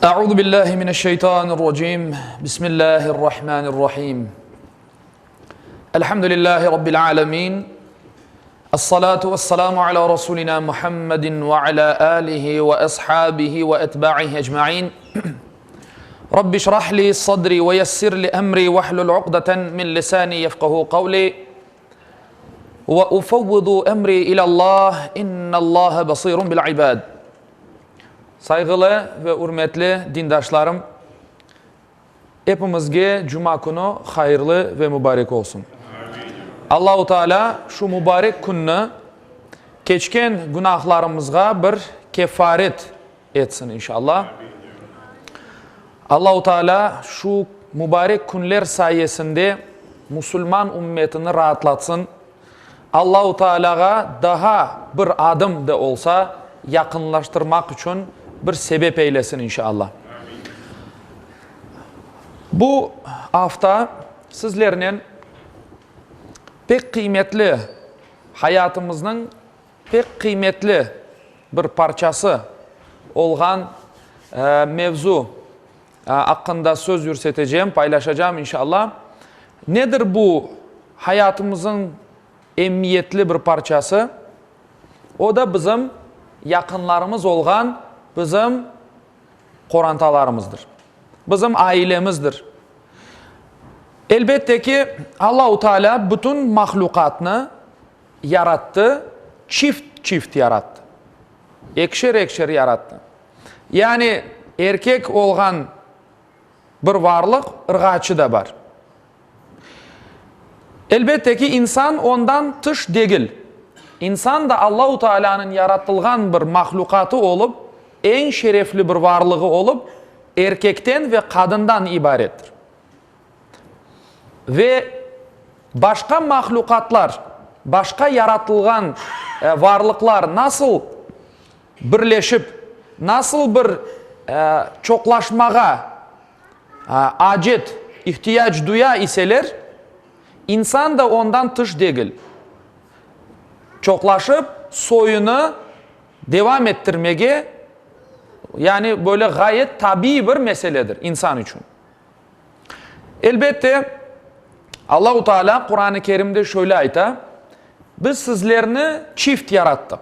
Euzu billahi mineşşeytanirracim. Bismillahirrahmanirrahim. Elhamdülillahi rabbil alamin. Essalatu vesselamu ala rasulina Muhammedin ve ala alihi ve ashabihi ve etba'ihi ecmaîn. Rabbi şrah li sadri ve yessir li emri vehlul uqdeten min lisani yefkahu kavli. Ve ufevvidu emri ilallah innallaha basirun bil ibad. Sayğılı ve ürmetli dindaşlarım, epimizge cuma künü hayırlı ve mübarek olsun. Allahu Teala şu mübarek künni keçken günahlarımızğa bir kefaret etsin inşallah. Allahu Teala şu mübarek künler sayesinde musulman ümmetini raatlatsın. Allahu Tealağa daha bir adım da olsa yaqınlaştırmaq içün bir sebep eylesin inşallah. Bu afta sizlernen pek qıymetli hayatımıznıñ pek qıymetli bir parçası olğan mevzu aqqında söz yürsetecem, paylaşacağım inşallah. Nedir bu hayatımızın emiyetli bir parçası? O da bizim yaqınlarımız olğan bizim qorantalarımızdır. Bizim ailemizdir. Elbette ki, Allahu Teala bütün mahlüqatnı yarattı, çift-çift yarattı. Ekşer-ekşer yarattı. Yani erkek olğan bir varlıq, ırğaçı da bar. Elbette ki, insan ondan tış degil. İnsan da Allahu Tealânıñ yaratılğan bir mahlüqatı olıp, eñ şerefli bir varlığı olıp, erkekten ve qadından ibarettir. Ve başqa mahlüqatlar, başqa yaratılğan varlıqlar nasıl birleşip, nasıl bir çoqlaşmağa acet, ihtiyac duya iseler, insan da ondan tış degil. Çoqlaşıp, soyunı devam ettirmege, yani böyle ğayet tabiiy bir meseledir insan içün. Elbette, Allahu Teala Quran-ı Kerimde şöyle ayta, Biz sizlerni çift yarattıq.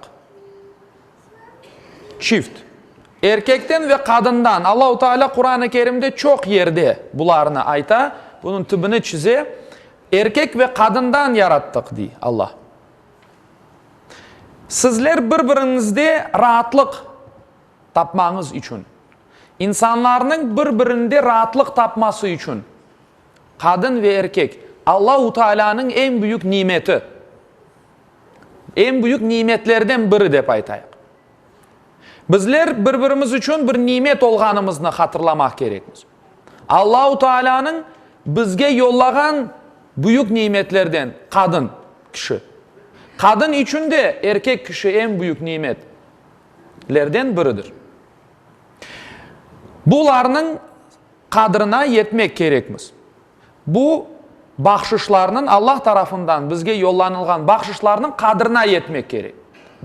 Çift. Erkekten ve qadından. Allahu Teala Quran-ı Kerimde çoq yerde bularnı ayta, bunıñ tibini çize. Erkek ve qadından yarattıq, dey Allah. Sizler bir-biriñizde raatlıq tapmañız içün. İnsanlarnıñ bir-birinde raatlıq tapması içün, qadın ve erkek, Allahu Tealânıñ eñ büyük nimeti, eñ büyük nimetlerden biri dep aytayıq. Bizler bir-birimiz içün bir nimet olğanımıznı hatırlamaq kerekmiz. Allahu Tealânıñ bizge yollağan büyük nimetlerden qadın kişi. Qadın içün de erkek kişi eñ büyük nimet. Lerden biridir. Bularnıñ qadrına yetmek kerekmiz. Bu bahşışlarnıñ, Allah tarafından bizge yollanılğan bahşışlarnıñ qadrına yetmek kerek.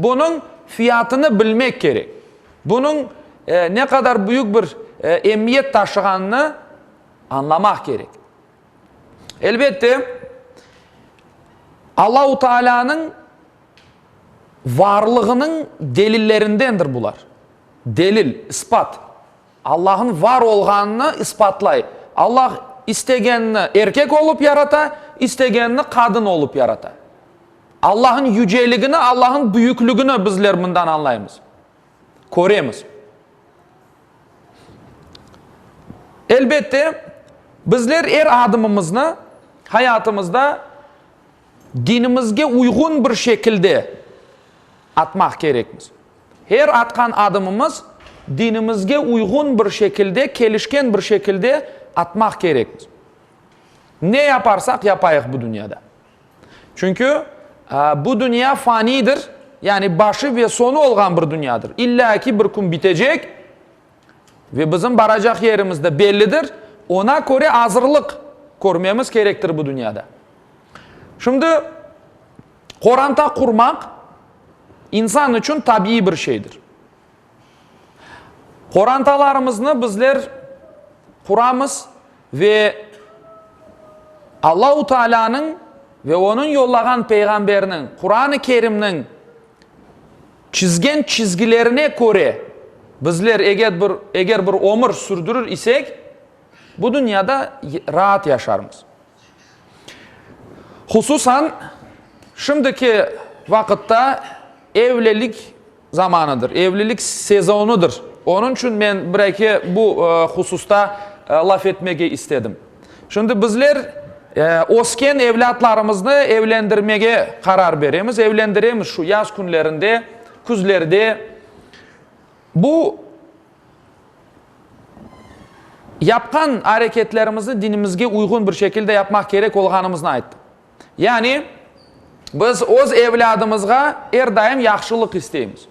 Bunıñ fiyatını bilmek kerek. Bunıñ ne qadar büyük bir emiyet taşığanını añlamaq kerek. Elbette, Allahu Taalânıñ Varlığınıñ delillerindendir bular. Delil, ispat. Allah'ın var olğanını ispatlay. Allah istegenini erkek olıp yarata, istegenini qadın olıp yarata. Allah'ın yüceligini, Allah'ın büyükligini bizler mından añlaymız, köremiz. Elbette, bizler er adımımıznı hayatımızda Dinimizge uyğun bir şekilde atmaq kerekmiz. Her atqan adımımız dinimizge uyğun bir şekilde, kelişken bir şekilde atmaq kerekmiz. Ne yaparsaq yapayıq bu dünyada. Çünki bu dünya fanidir, yani başı ve soñu olğan bir dünyadır. İllâ ki bir kün bitecek Ve bizim baracaq yerimiz de bellidir, ona köre azırlıq körmemiz kerektir bu dünyada. Şimdi qoranta qurmaq insan içün tabiiy bir şeydir. Qorantalarımıznı bizler quramız ve Allahu Taalânıñ ve Onıñ yollağan Peyğamberiniñ, Quran-ı Kerimniñ çizgen çizgilerine köre bizler eger bir, eger bir ömür sürdürir isek, bu dünyada raat yaşarmız. Hususan, şimdiki vaqıtta evlilik zamanıdır, evlilik sezonıdır. Onıñ içün men bir-eki bu hususta laf etmege istedim. Şimdi bizler ösken evlâtlarımıznı evlendirmege qarar beremiz, evlendiremiz şu yaz künlerinde, küzlerde. Bu yapqan areketlerimizni dinimizge uyğun bir şekilde yapmaq kerek olğanımıznı ayttım. Yani, biz öz evlâdımızğa er daim yahşılıq isteymiz.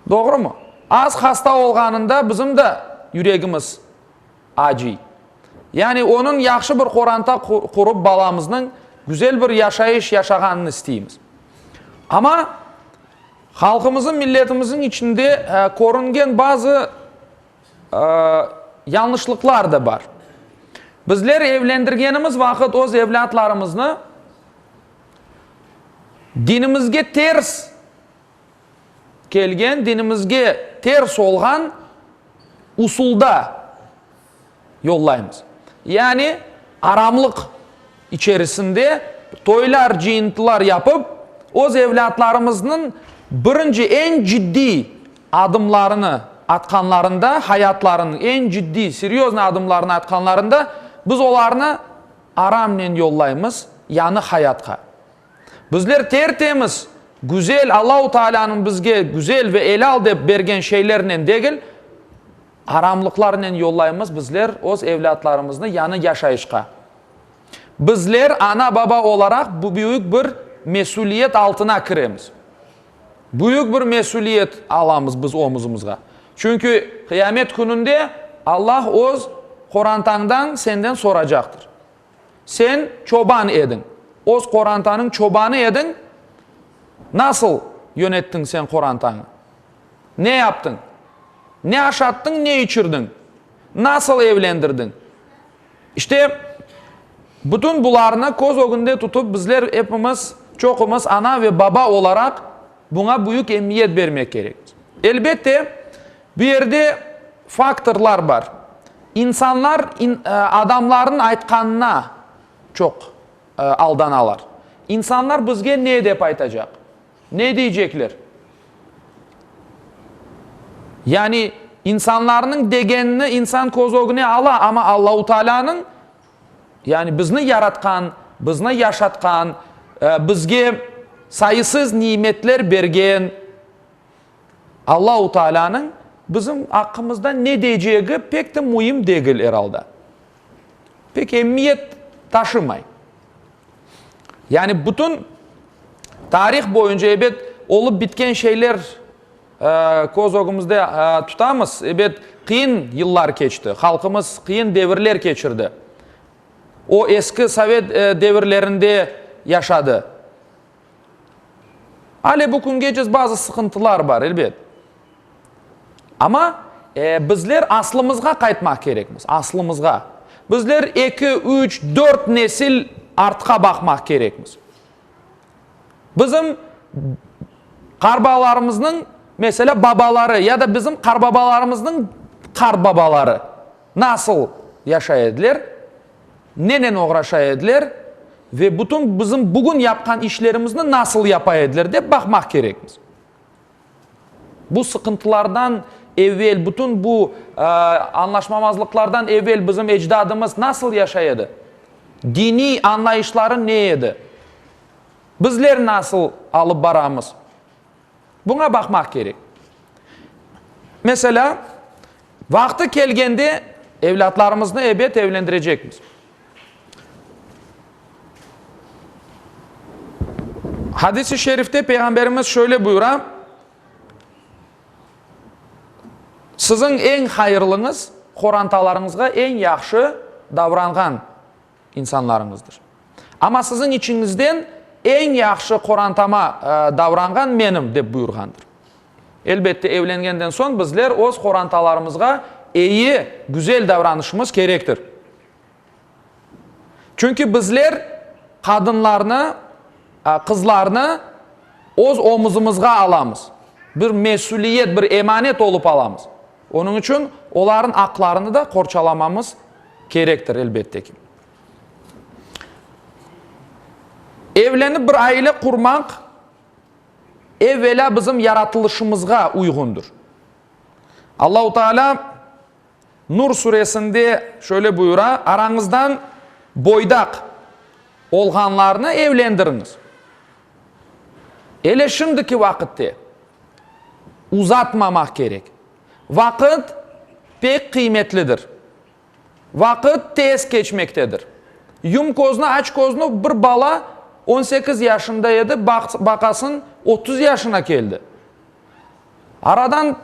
Doğrumı? Az hasta olğanında bizim de yüregimiz acıy. Yani, onıñ yahşı bir qoranta qurıp balamıznıñ güzel bir yaşayış yaşağanını isteymiz. Amma halqımızın, milletimizin içinde körüngen bazı Yañlışlıqlar da bar. Bizler evlendirgenimiz vaqıt öz evlâtlarımıznı dinimizge ters kelgen, dinimizge ters olğan usulda yollaymız. Yani aramlıq içerisinde toylar, cıyıntılar yapıp, öz evlâtlarımıznıñ birinci eñ ciddiy adımlarını atqanlarında, hayatlarınıñ eñ ciddiy, seryoznıy adımlarını atqanlarında, biz olarnı aramnen yollaymız yañı hayatqa. Bizler ter-temiz, güzel, Allahu Taalânıñ bizge güzel ve elâl dep bergen şeylernen degil, Aramlıqlarnen yollaymız bizler öz evlâtlarımıznı yañı yaşayışqa. Bizler ana-baba olaraq bu büyük bir mesüliyet altına kiremiz. Büyük bir mesüliyet alamız biz omuzımızğa. Çünki qıyamet kününde Allah öz qorantañdan senden soracaqtır. Sen çoban ediñ, öz qorantanıñ çobanı ediñ, nasıl yönettiñ sen qorantañı? Ne yaptıñ? Ne aşattıñ, ne içirdiñ? Nasıl evlendirdiñ? İşte, bütün bularnı köz ögünde tutıp, bizler epimiz, çoqumız ana ve baba olaraq buña büyük emiyet bermek kerekmiz. Elbette, bu yerde faktorlar bar. İnsanlar adamlarnıñ aytqanına çoq aldanalar. İnsanlar bizge ne dep aytacaq? Ne deycekler? Yani, insanlarnıñ degenini insan köz ögüne ala, amma Allahu Taalânıñ, yani bizni yaratqan, bizni yaşatqan, bizge sayısız nimetler bergen Allahu Taalânıñ bizim aqqımızda ne deycegi pek de müim degil er alda. Pek emiyet taşımay. Yani bütün tarih boyunca ebet olıp bitken şeyler köz ögümizde tutamız. Ebet qıyın yıllar keçti, halqımız qıyın devirler keçirdi. O eski sovet devirlerinde yaşadı. Ale bu küngece bazı sıqıntılar bar, elbet. Amma bizler aslımızğa qaytmaq kerekmiz, aslımızğa. Bizler eki, üç, dört nesil artqa baqmaq kerekmiz. Bizim qarbalarımıznıñ, meselâ, babaları ya da bizim qarbabalarımıznıñ qartbabaları nasıl yaşay ediler, nenen oğraşa ediler ve bütün bizim bugün yapqan işlerimizni nasıl yapa ediler dep baqmaq kerekmiz. Bu sıqıntılardan evel, bütün bu añlaşmamazlıqlardan evel bizim ecdadımız nasıl yaşay edi? Diniy añlayışları ne edi? Bizler nasıl alıp baramız? Buña baqmaq kerek. Meselâ, vaqtı kelgende evlâtlarımıznı ebet evlendirecekmiz. Hadis-i şerifte Peyğamberimiz şöyle buyura, Siziñ eñ hayırlıñız, qorantalarıñızğa eñ yahşı davranğan insanlarıñızdır. Amma siziñ içiñizden eñ yahşı qorantama davranğan menim, dep buyurğandır. Elbette, evlengenden soñ bizler öz qorantalarımızğa eyi, güzel davranışımız kerektir. Çünki bizler qadınlarnı, qızlarnı öz omuzımızğa alamız. Bir mesüliyet, bir emanet olıp alamız. Onıñ içün olarnıñ aqlarını da qorçalamamız kerektir, elbette ki. Evlenip bir aile qurmaq evelâ bizim yaratılışımızğa uyğundır. Allahu Teala Nur suresinde şöyle buyura, Arañızdan boydaq olğanlarnı evlendiriñiz. Ele şimdiki vaqıtte uzatmamaq kerek. Vaqıt pek qıymetlidir. Vaqıt tez keçmektedir. Yum közni, aç közni, bir bala 18 yaşında edi, baqasıñ, 30 yaşına keldi. Aradan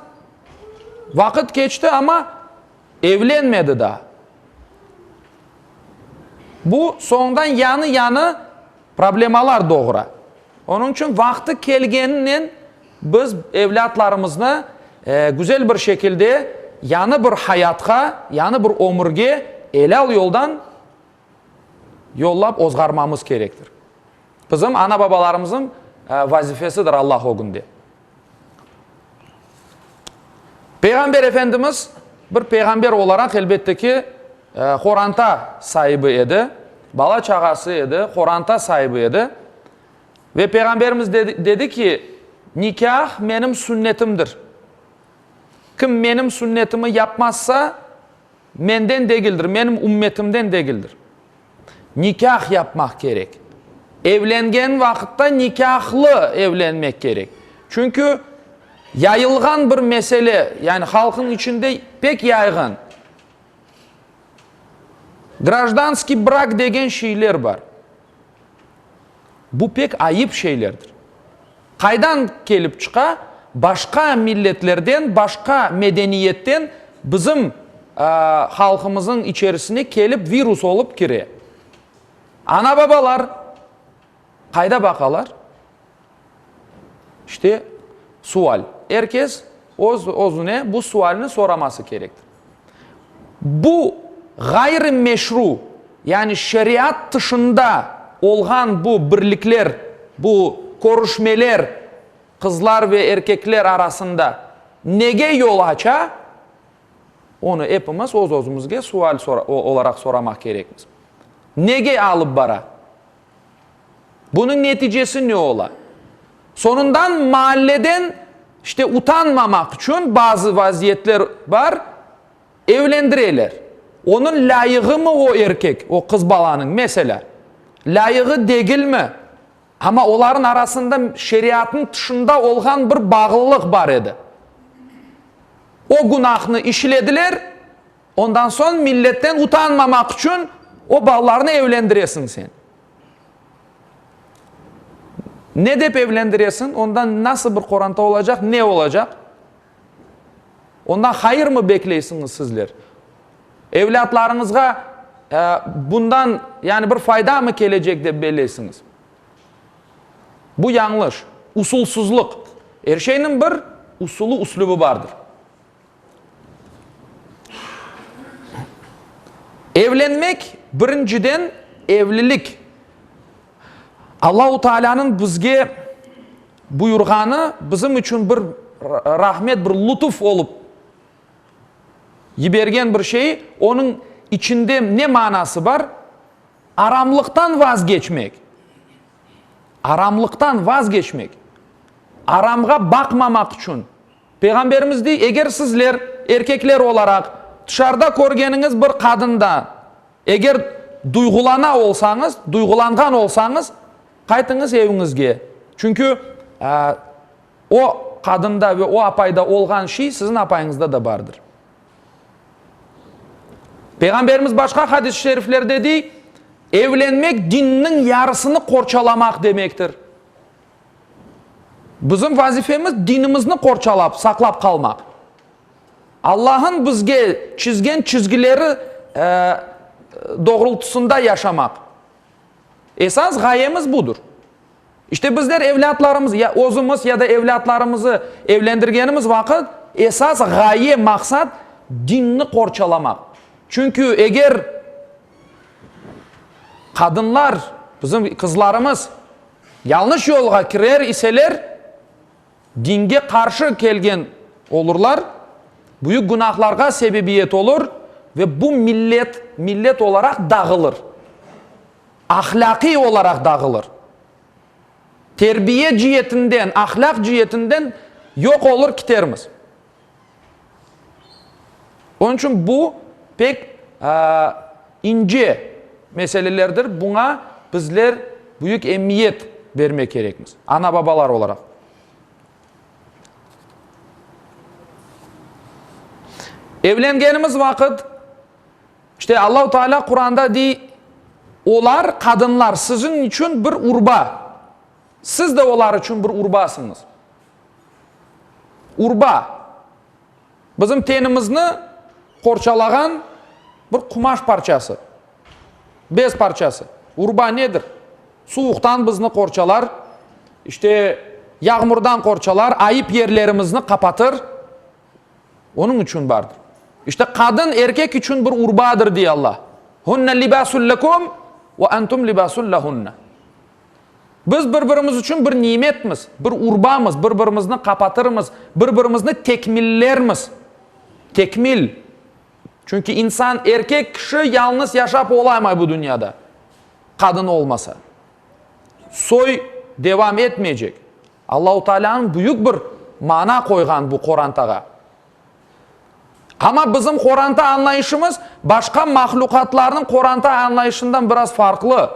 vaqıt keçti, amma evlenmedi daa. Bu, soñundan yañı-yañı problemalar doğura. Onıñ içün vaqtı kelgeninen biz evlâtlarımıznı güzel bir şekilde yañı bir hayatqa, yañı bir ömürge elâl yoldan yollap ozğarmamız kerektir. Bizim ana-babalarımızın vazifesidir Allah ögünde. Peyğamber Efendimiz bir peyğamber olaraq, elbette ki, qoranta saibi edi, bala-çağası edi, qoranta saibi edi. Ve Peyğamberimiz dedi ki, Nikâh menim sünnetimdir. Kim menim sünnetimi yapmazsa, menden degildir, menim ümmetimden degildir. Nikâh yapmaq kerek. Evlengen vaqıtta nikâhlı evlenmek kerek. Çünki yayılğan bir mesele, yani halqnıñ içinde pek yayğın, grajdanskiy brak degen şeyler bar. Bu pek ayıp şeylerdir. Qaydan kelip çıqa? Başqa milletlerden, başqa medeniyetten bizim halqımıznıñ içerisine kelip virus olıp kire. Ana-babalar qayda baqalar? İşte, sual. Er kes öz özüne bu sualni soraması kerektir. Bu ğayrı meşru, yani şeriat tışında olğan bu birlikler, bu körüşmeler qızlar ve erkekler arasında nege yol aça, onı epimiz öz-özümizge sual olaraq soramaq kerekmiz. Nege alıp bara? Bunıñ neticesi ne ola? Soñundan maalleden işte utanmamaq içün bazı vaziyetler bar, evlendireler. Onıñ lâyığımı o erkek, o qız balanıñ, meselâ, lâyığı degilmi? Amma olarnıñ arasında şeriatnıñ tışında olğan bir bağlılıq bar edi. O günahnı işlediler, ondan soñ milletten utanmamaq içün o balalarnı evlendiresiñ sen. Ne dep evlendiresiñ? Ondan nasıl bir qoranta olacaq, ne olacaq? Ondan hayırmı bekleysiñiz sizler? Evlâtlarıñızğa bundan yani bir faydamı kelecek dep belleysiñiz? Bu yañlış, usulsızlıq. Er şeyniñ bir usulı, üslübi bardır. Evlenmek, birinciden, evlilik, Allahu Taalânıñ bizge buyurğanı, bizim içün bir rahmet, bir lutuf olıp yibergen bir şey, onıñ içinde ne manası bar? Aramlıqtan vazgeçmek. Aramlıqtan vazgeçmek. Aramğa baqmamaq içün. Peyğamberimiz dey, Eger sizler, erkekler olaraq, tışarıda körgeniñiz bir qadında, eger duyğulana olsañız, duyğulanğan olsañız, qaytıñız eviñizge. Çünki o qadında ve o apayda olğan şey siziñ apayıñızda da bardır. Peyğamberimiz başqa hadis-i şeriflerde dey, Evlenmek dinniñ yarısını qorçalamaq demektir. Bizim vazifemiz dinimizni qorçalap, saqlap qalmaq. Allah'ın bizge çizgen çizgileri doğrultusında yaşamaq. Esas ğayemiz budur. İşte bizler evlâtlarımız, ya özümiz ya da evlâtlarımızı evlendirgenimiz vaqıt esas ğaye, maqsat dinni qorçalamaq. Çünki eger qadınlar, bizim qızlarımız yañlış yolğa kirer iseler, dinge qarşı kelgen olurlar, büyük günahlarğa sebebiyet olur ve bu millet, millet olaraq dağılır. Ahlâqiy olaraq dağılır. Terbiye cietinden, ahlâq cietinden yoq olur kitermiz. Onıñ içün bu pek ince meselelerdir, buña bizler büyük emiyet bermek kerekmiz, ana-babalar olaraq. Evlengenimiz vaqıt, işte Allahu Teala Quranda dey, olar, qadınlar, siziñ içün bir urba, siz de olar içün bir urbasıñız. Urba, bizim tenimizni qorçalağan bir qumaş parçası, bez parçası. Urba nedir? Suvuqtan bizni qorçalar, işte, yağmurdan qorçalar, ayıp yerlerimizni qapatır. Onıñ içün bardır. İşte, qadın erkek içün bir urbadır, dey Alla. Hunne libasun lekum ve entum libasun lehunne. Biz bir-birimiz içün bir nimetmiz, bir urbamız, bir-birimizni qapatırmız, bir-birimizni tekmillermiz. Tekmil. Çünki insan, erkek kişi yalnız yaşap olamay bu dünyada, qadın olmasa. Soy devam etmeycek. Allahu Tealânıñ büyük bir mana qoyğan bu qorantağa. Amma bizim qoranta añlayışımız başqa mahlüqatlarnıñ qoranta añlayışından biraz farqlı.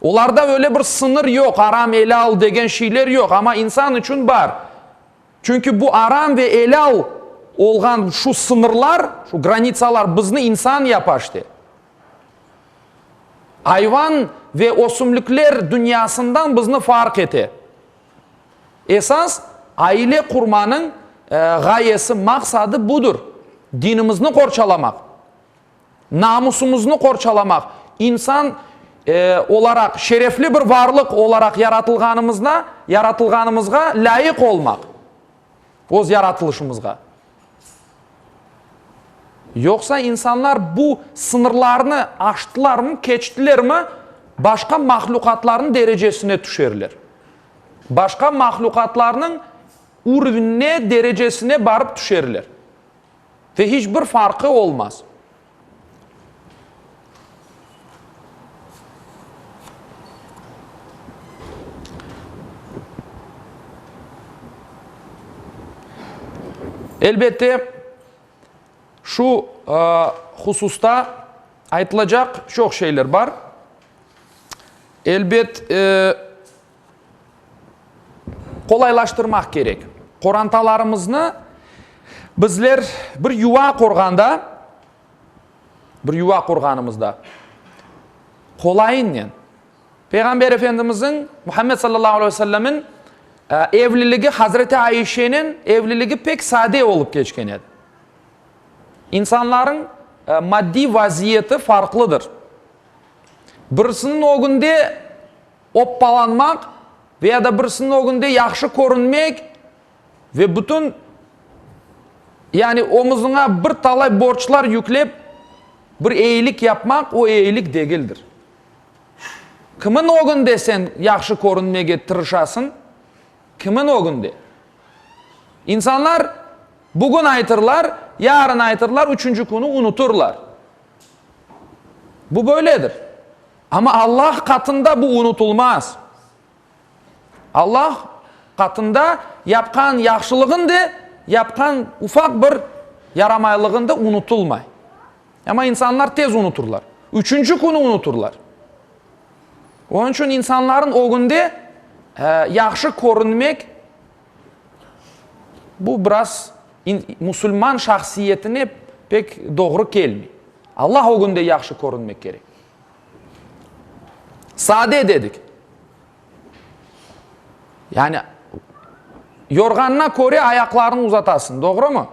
Olarda öyle bir sıñır yoq, aram, elâl degen şeyler yoq, amma insan içün bar. Çünki bu aram ve elâl olğan şu sıñırlar, şu granitsalar bizni insan yapa işte. Ayvan ve ösümlikler dünyasından bizni farq ete. Esas, aile qurmanıñ ğayesi, maqsadı budır, dinimizni qorçalamaq. Namusımıznı qorçalamaq, insan olaraq, şerefli bir varlıq olaraq yaratılğanımızna, yaratılğanımızğa lâyıq olmaq, öz yaratılışımızğa. Yoqsa insanlar bu sıñırlarnı aştılarmı, keçtilermi, başqa mahlüqatlarnıñ derecesine tüşerler. Başqa mahlüqatlarnıñ urvnine, derecesine barıp tüşerler. Ve hiç bir farqı olmaz. Elbette, şu hususta aytılacaq çoq şeyler bar. Elbet, qolaylaştırmaq kerek. Qorantalarımıznı bizler bir yuva qurğanda, bir yuva qurğanımızda qolayınen Peyğamber Efendimizniñ, Muhammed sallallahu aleyhi ve sellemin evliligi Hazreti Ayşenen evliligi pek sade olıp keçken edi. İnsanların maddiy vaziyeti farqlıdır. Birisiniñ ögünde oppalanmaq ve ya da birisiniñ ögünde yahşı körünmek ve bütün, yani omuzıña bir talay borclar yüklep bir eyilik yapmaq, o eyilik degildir. Kimin ögünde sen yahşı körünmege tırışasıñ? Kimin ögünde? İnsanlar bugün aytırlar, yarın aytırlar, üçünci künü unuturlar. Bu böyledir. Amma Allah qatında bu unutılmaz. Allah qatında yapqan yahşılığın de, yapqan ufaq bir yaramaylığın da unutılmay. Amma insanlar tez unuturlar. Üçünci künü unuturlar. Onıñ içün insanların ögünde yahşı körünmek, bu biraz musulman şahsiyetine pek doğru kelmey. Allah ögünde yahşı körünmek kerek. Sade dedik. Yani yorğanına köre ayaqlarını uzatasıñ, doğrumı?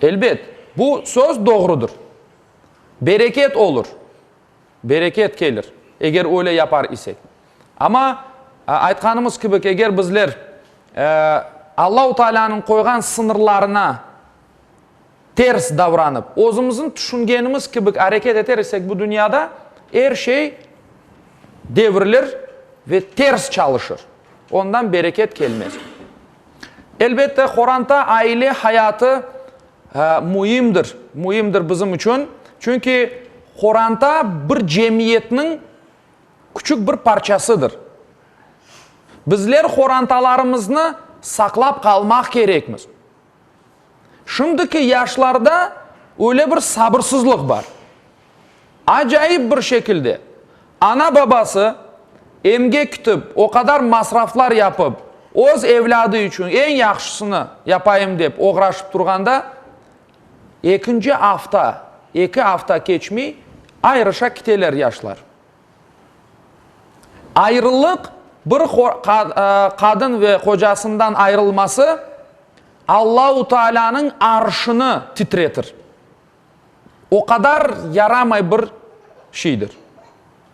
Elbet, bu söz doğrudır. Bereket olur. Bereket kelir. eger öyle yapar isek. Amma, aytqanımız kibi, eger bizler Allahu Taalânıñ qoyğan sıñırlarına ters davranıp, özümizniñ tüşüngenimiz kibi areket eter isek bu dünyada, er şey devrilir ve ters çalışır. Ondan bereket kelmez. Elbette, qoranta, aile hayatı müimdir, müimdir bizim içün. Çünki qoranta bir cemiyetniñ küçük bir parçasıdır. Bizler qorantalarımıznı saqlap qalmaq kerekmiz. Şimdiki yaşlarda öyle bir sabırsızlıq bar. Acayip bir şekilde ana-babası emge kitip, o qadar masraflar yapıp, öz evlâdı içün eñ yahşısını yapayım dep oğraşıp turğanda, ekinci afta, eki afta keçmey, ayrışa kiteler yaşlar. Ayrılıq, bir qadın ve qocasından ayrılması Allahu Taalânıñ arşını titretir. O qadar yaramay bir şeydir.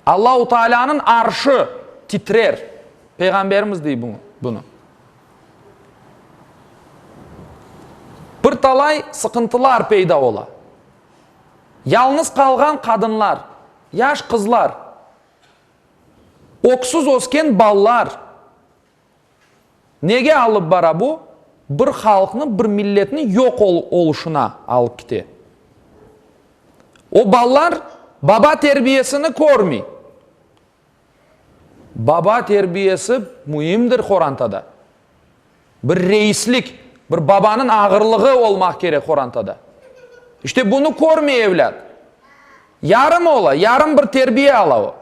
Allahu Taalânıñ arşı titrer. Peyğamberimiz dey bunı. Bir talay sıqıntılar peyda ola. Yalnız qalğan qadınlar, yaş qızlar, öksüz ösken ballar nege alıp bara bu? Bir halqnı, bir milletni yoq oluşına alıp kite. O ballar baba terbiyesini körmey. Baba terbiyesi müimdir qorantada. Bir reislik, bir babanıñ ağırlığı olmaq kerek qorantada. İşte bunı körmey evlât. Yarım ola, yarım bir terbiye ala o.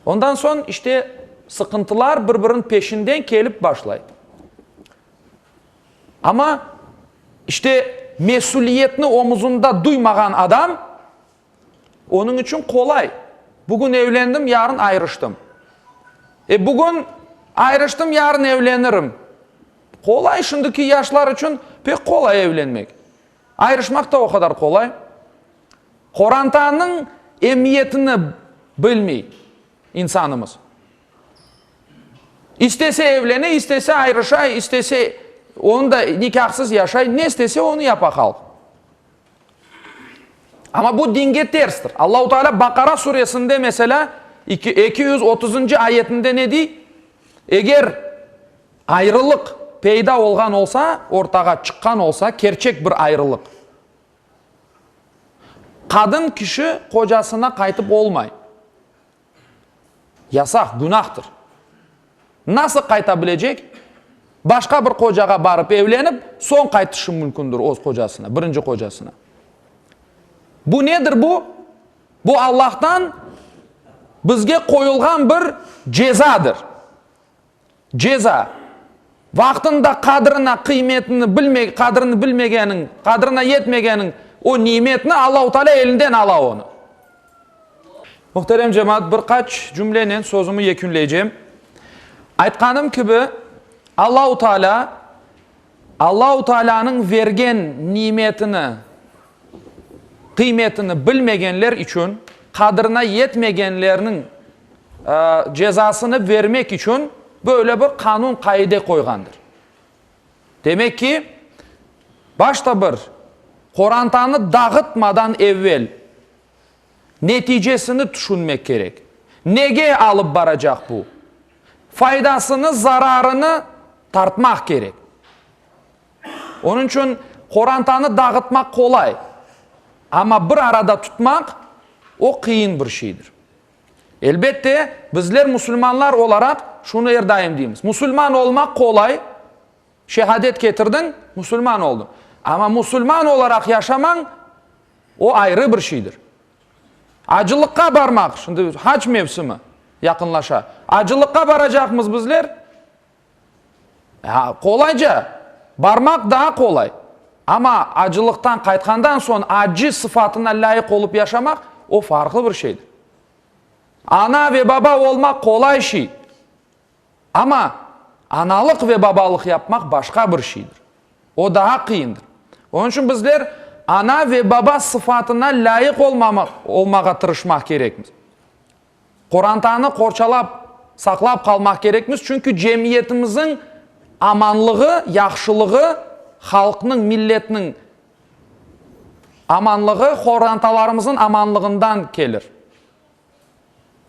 Ondan soñ işte sıqıntılar bir-biriniñ peşinden kelip başlay. Amma işte mesüliyetni omuzında duymağan adam, Onıñ içün qolay. Bugün evlendim, yarın ayırıştım. E, bugün ayırıştım, yarın evlenirim. Qolay, şimdiki yaşlar içün pek qolay evlenmek. Ayırışmaq da o qadar qolay. Qorantanıñ emiyetini bilmey insanımız. İstese evlene, istese ayırışa, istese onı da nikâhsız yaşay, ne istese onı yapa halq. Amma bu dinge terstir. Allahu Teala Baqara suresinde, meselâ, 230-ncı ayetinde ne dey? Eger ayrılıq peyda olğan olsa, ortağa çıqqan olsa, kerçek bir ayrılıq, qadın kişi qocasına qaytıp olmay. Yasaq, günahtır. Nasıl qayta bilecek? Başqa bir qocağa barıp evlenip, soñ qaytışı mümkündür öz qocasına, birinci qocasına. Bu nedir bu? Bu Allahtan bizge qoyulğan bir cezadır. Ceza, vaqtında qadrına, qıymetini bilme, qadrini bilmegeniñ, qadrına yetmegeniñ o nimetni Allahu Teala elinden ala onı. Muhterem cemaat, bir qaç cümlenen sözümi yekünleycem. Aytqanım kibi, Allahu Teala, Allahu Teala'nıñ vergen nimetini, qıymetini bilmegenler içün, qadrına yetmegenlerniñ cezasını vermek içün böyle bir qanun-qaide qoyğandır. Demek ki, başta bir qorantanı dağıtmadan evvel neticesini tüşünmek kerek. Nege alıp baracaq bu? Faydasını, zararını tartmaq kerek. Onıñ içün qorantanı dağıtmaq qolay, amma bir arada tutmaq, o qıyın bir şeydir. Elbette, bizler musulmanlar olaraq şunı er daim deymiz, musulman olmaq qolay, şehadet ketirdiñ, musulman oldıñ. Amma musulman olaraq yaşamañ, o ayrı bir şeydir. Acılıqqa barmaq, şimdi hac mevsimi yaqınlaşa, acılıqqa baracaqmız bizler, Qolayca, barmaq daa qolay. Amma acılıqtan qaytqandan soñ acı sıfatına lâyıq olıp yaşamaq, o farqlı bir şeydir. Ana ve baba olmaq qolay şey. Amma analıq ve babalıq yapmaq başqa bir şeydir. O daa qıyındır. Onıñ içün bizler ana ve baba sıfatına lâyıq olmağa tırışmaq kerekmiz. Qorantanı qorçalap, saqlap qalmaq kerekmiz, çünki cemiyetimizniñ amanlığı, yahşılığı, halqnıñ, milletniñ amanlığı qorantalarımıznıñ amanlığından kelir.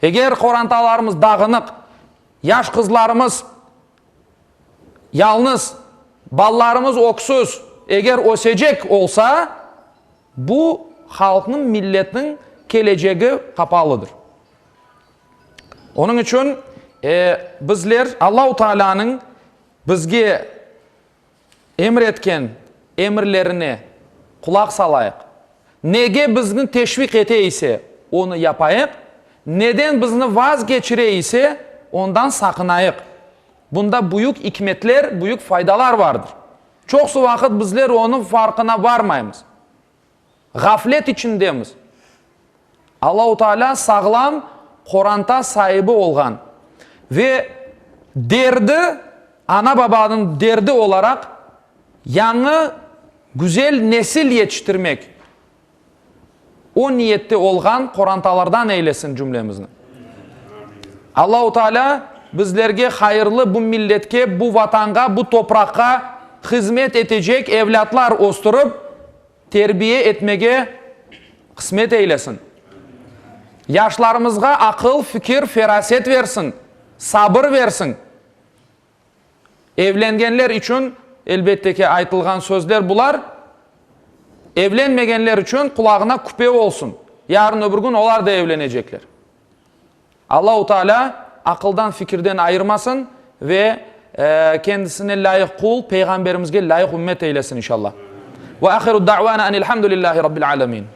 Eger qorantalarımız dağınıq, yaş qızlarımız yalnız, balalarımız öksüz eger ösecek olsa, bu halqnıñ, milletniñ kelecegi qapalıdır. Onıñ içün bizler Allahu Taalânıñ bizge emir etken emirlerine qulaq salayıq. Nege bizni teşviq ete ise, onı yapayıq, neden bizni vazgeçire ise, ondan saqınayıq. Bunda büyük ikmetler, büyük faydalar vardır. Çoqusı vaqıt bizler onıñ farqına varmaymız. Ğaflet içindemiz. Allahu Teala sağlam qoranta saibi olğan ve derdi, ana-babanıñ derdi olaraq yañı güzel nesil yetiştirmek, o niyette olğan qorantalardan eylesin cümlemizni. Allahu Teala bizlerge hayırlı bu milletke, bu vatanğa, bu topraqqa hızmet etecek evlâtlar östürip, terbiye etmege qısmet eylesin. Yaşlarımızğa aqıl, fikir, feraset versin, sabır versin. Evlengenler içün, elbette ki, aytılğan sözler bular, evlenmegenler içün qulağına küpe olsun, yarın öbür kün olar da evlenecekler. Allahu Teala aqıldan, fikirden ayırmasın ve kendisine lâyıq qul, Peyğamberimizge lâyıq ümmet eylesin inşallah. Ve ahiru da'vana enilhamdülillahi rabbil alemin.